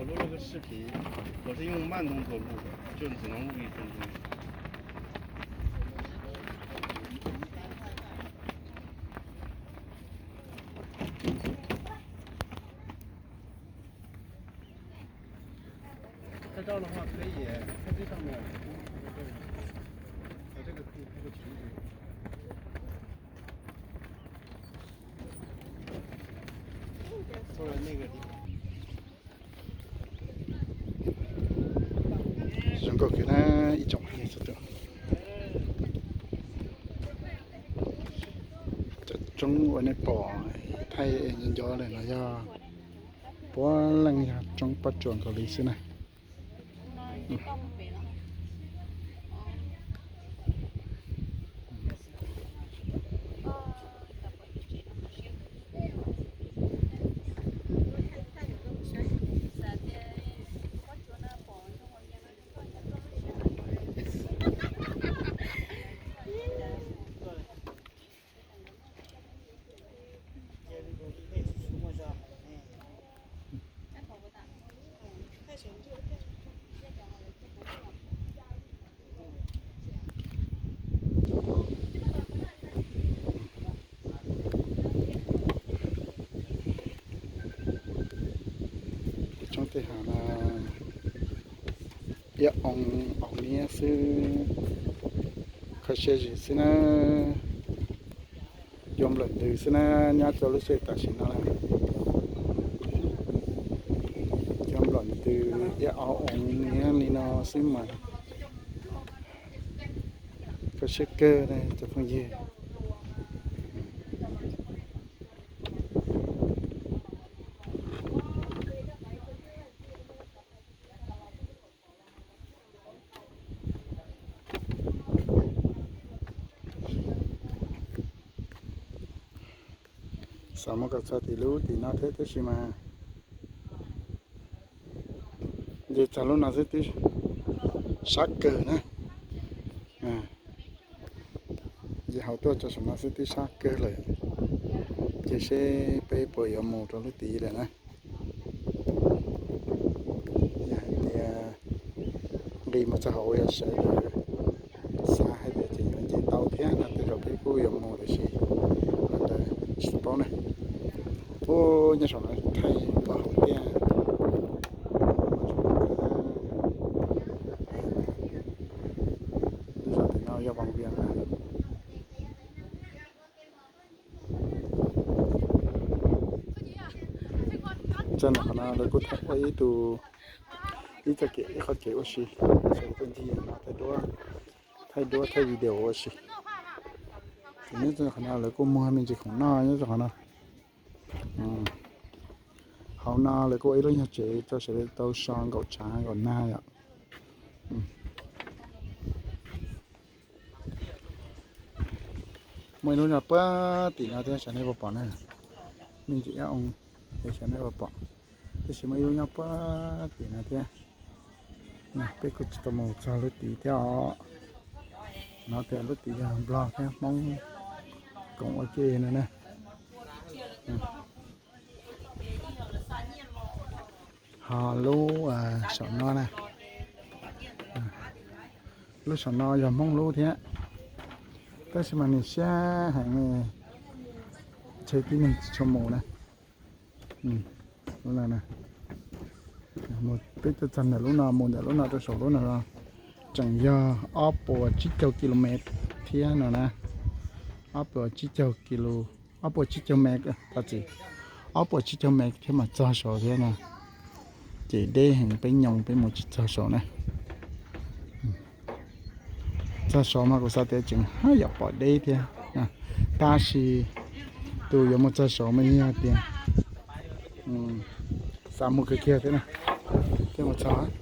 我录了个视频，我是用慢动作录的，就只能录一分钟。 拍照的话可以在这上面，在这个可以拍个全景。坐在那个地方。 Zoo nkauj kawg na ib tsoom phooj ywg txhua tus. Cov roob uas nej pom thaij nco nco lawm no yog puav leej yog roob pob tsuas nkaus li xwb na. Tsob tej hav no ib oo niab xwb, kho siab zim xwb na. Cua nplawm ntws xwb na, nyob rau lub sij hawm tam sim no na. Cua nplawm ntws ib oo niab li no xwb mas kho siab kawg na cov phooj ywg. Xav mus kom txog tim lub tim no thiab tab sis mas nce txog lub no xwb twb sab kawg na. Nce hauv tuaj txog saum no xwb twb sab kawg lawm. Ces seb peb puas yuav mus rau lub tid lawm na. Yog hais tias nqis mus txog hauv yog sawv daws xav hais tias ces yuav nce tau thiab no tej zaum peb kuj yuav mus tiam sis ntawd tsis paub na. Ub, nyob saum no thaij npaj hauv tiag. Zos tim no yog Vas Vias na. Txog ntawm qhov no lawv kuj thaij ua ib tug, ib txoj kev, ib qhov kev ua si, thaij duab, thaij duab thaij video ua si. Ces nyob rau qhov no lawv kuj muag me ntsis khoom noj nyob rau qhov no. Hauv no lawv kuj ua ib lub nyuag tsev rau sawv daws tau so nkaum tshav nkaum nag yom. Muaj ib lub nyob puag tim no thiab xyov nej puas pom na. Me ntsis ib oo es xyov nej puas pom. Tab sis muaj ib lub nyob puag tim no thiab. Peb kuj tsis tau mus txog lub tid thiab os. No tias lub tid yog Nplog thiab Hmoob koom ua ke no na. Ho lub saum no na, lub saum no yog Hmoob lub thiab, tab sis mas nws siab heev, ntshe tib neeg tsis tshua mus na. Peb tuaj txog ntawm lub no mus ntawm lub no rau saum lub no tseem yog ob puas tsib caug kilomev thiab no na. Ob puas tsib caug kilo, ob puas tsib caug mev, thov txim, ob puas tsib caug mev thiab mas txog saud thiab no. Ces deb heev, peb nyoos peb mus tsis txog saud na. Txog saud mas kuv xav tias tseem haj yam pom deb thiab, tab sis tus yuav mus txog saud mas yog tias xav mus kawg kiag thiab na, thiaj mus txog.